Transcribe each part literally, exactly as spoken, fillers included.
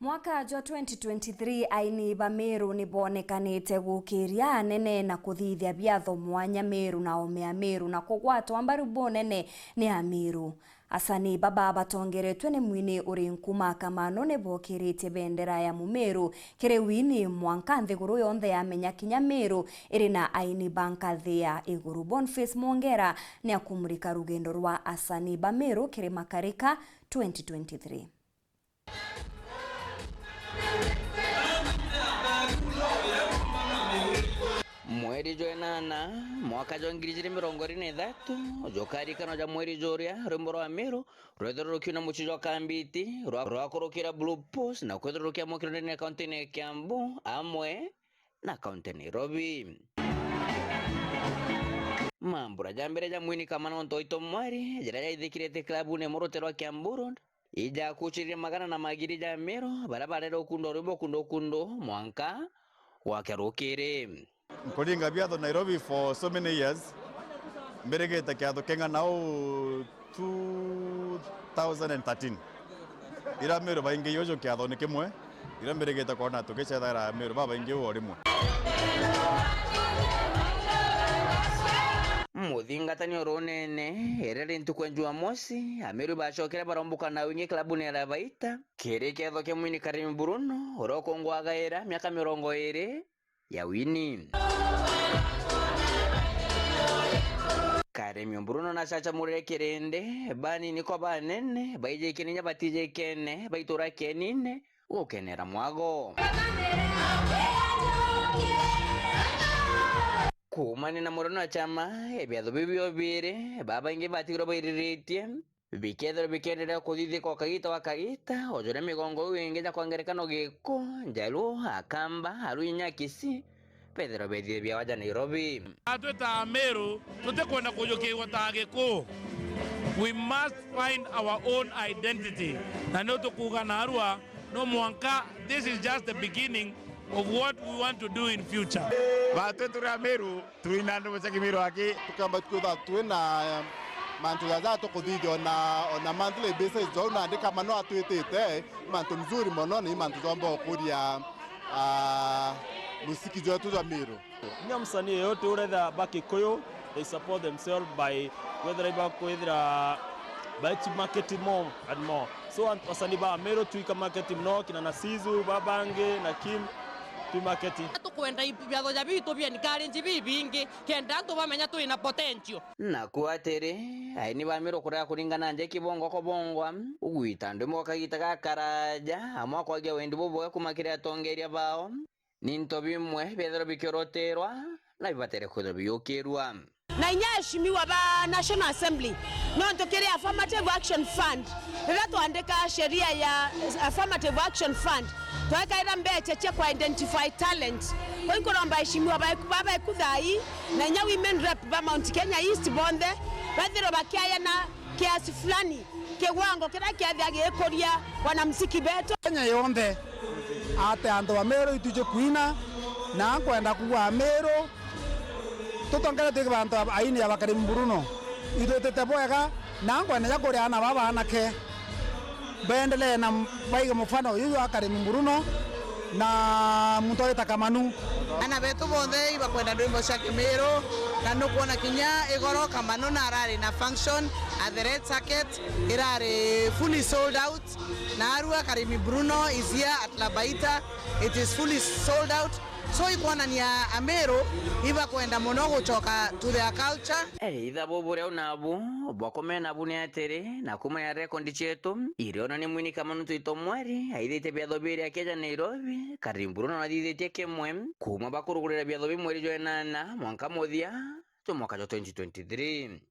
Mwaka jwa twenty twenty-three, aini ba Meru ni boonekanite gukiria anene na kuthithia biatho mwanya Meru na oome ya Meru na kugwatwa mbaru bunene ni Ameru. Asani baba batongeretwe ni mwini uri nkuma Kamano ni bookiritie bendera ya Mumeru kiri wini mwanka nthiguru yonthe yamenya kinya Meru iri na aini ba nkathi ya iguru. Boniface Mwongera ni akumurika rugendo rwa asani ba Meru kiri Makarika twenty twenty-three. Mweri jwa inana, mwaka jwa ngiri ijiri mirongo iri na ithatu, jukarikanwa ja mweri juria rwimbo rwa Meru rwethirwe rukiuna mucii jwa Kambiti, rwa, rwakurukira Blue Post na kwithirwa rukiamukirwa ndene ya kaunti ya Kiambu amwe na kaunti ya Nairobi. Mambura ja mbere ja mwini Kamano Ntoito Mwari, jaria jaithikirite klabune imwe rutere rwa Kiambu Road, ijakucirire magana na magiri ja Meru, baria barere ukundwa rwimbo kundu kundu mwanka gwake rukiri. Nkuringa biatho Nairobi for so many years. Mbirigite kiatho king'ana uu two thousand and thirteen. Ira Meru baingi uju kiathoni kimwe, ira mbirigite kwona tukicethaira Meru babaingi uu o rimwe. Muthingatani o runene, iria ri ntuku ya Jumamosi, Ameru bacokere baromboka na wingi klabuni ya Lavaita, kiri kiatho kia mwini Karimi Bruno, uria ukungwagaira miaka mirongo iri ya wini. Karemi Bruno nacacamurire kirindi, banini kwa banene, baijikene inya batijikene, baitura kenine, gukenera mwago. Kuumania na mureno na chama, ibiatho biu biobiri, babaingi batigirwe bairiritie, bikethirwa bikienderea kuthithika o kagita gwa kagita, o juria migongo iu ingi ja kwa ngerekano Gikuyu, Njaluo, Akamba, Aluo inya Kisii, bethirwa bethithie biawa ja Nairobi. Atwi ta Ameru, tutikwenda kujukirwa ta Agikuyu. We must find our own identity. Na niu tukuuga narua, no mwanka, this is just the beginning of what we want to do in future. Batwi turi Ameru, Twina andu muceki Miru aki. Tukamba kwithirwa twina, eh, mantu jaja tukuthithia ona, ona monthly basis, jau nandi Kamano atwitite, ni mantu mzuri mono, ni mantu jomba gukuria, ah, musiki jwetu jwa Miru. Kinya msanii yeyote uretha ba Kikuyu, they support themselves by whether iba kwithira by marketing more and more. So, an-, wasanii ba Meru twika marketing mono, kina Nasizu, babangi, na Kim, twi marketing. Tukwenda i-, biatho ja bitu bia encourage bibingi, kenda antu bamenya twina potential. Naku atiri, aini ba Meru kurega kuringana nja kibongo kobongwa, ugwita ndwimbo gwa kagita gakaraja, amwe akwagia wendi bubwega kuma kiri atongeria bao, ni into bimwe biethirwa bikioroterwa na bibatere kwithirwa biyukirwa. Na inya aheshimiwa ba National Assembly, nontu kiri Affirmative Action Fund, riria twandika sheria ya Affirmative Action Fund, twekaira mbecha cia ku identify talent. Kwi nkuromba aheshimiwa ba-, babeku thai, na inya women rep ba Mount Kenya East bonthe, bethirwe bakiayana kiasi fulani, kiwango kiria kiathia gikuria wanamuziki betu. Kenya yonthe, ati antu ba Meru itwiji kwina, na nkwenda kuuga Ameru, tutongeretwe ki bantu ba aini ya ba Karimi Bruno. Itwitite bwega, na nkwenda ja kuria aana baba anake. Beendelee na m-, baige mufano uyu jwa Karimi Bruno na muntu wita Kamanu. Aana betu bonthe ibakwenda ndwimbo cia Kimiru, na nukwona kinya igoro Kamanu na arari na function at the Red Circuit, irari fully sold out, na arua Karimi Bruno is here at Labaita, it is fully sold out. So ikwonania Ameru ibakwenda mono gucoka to their culture. Eitha bubu riu nabu, bwa kumena bu ni atiri, na kumenya rekondi cietu, iriona ni mwini Kamanu Ntoito Mwari, aithitie biatho biri akieja Nairobi, Karimi Bruno nathithitie kimwe, kuma bakurugurira biatho bi mweri jwa inana, mwanka muthia, jwa mwaka jwa twenty twenty-three.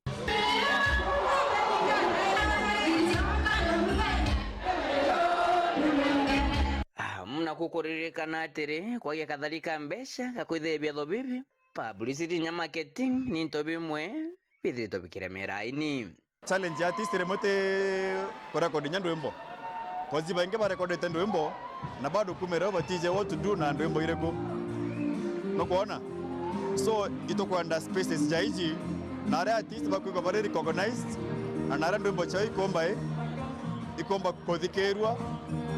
Ah, muna kukuririkana atiri, kwagia kathari ka mbeca, gakwithiria biatho bibi, publicity inya marketing ni into bimwe bithiritwe bikiremera aini. Challenge ya artist rimwe ti kurecord inya ndwimbo. Cause baingi barecordete ndwimbo na bado kumera batije what to do na ndwimbo iriku. Nukwona? So, itukwenda spaces ja iji na aria artist bakwigwa bari recognized na na aria ndwimbo ciao ikomba i, ikomba kuthikirua.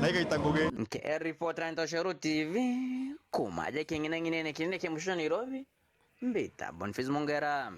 na igaita ngugi. Nke reporter Ntoshero T V, kuma aja king'inang'inene kinene kia mucicio Nairobi, mbita Boniface Mongera.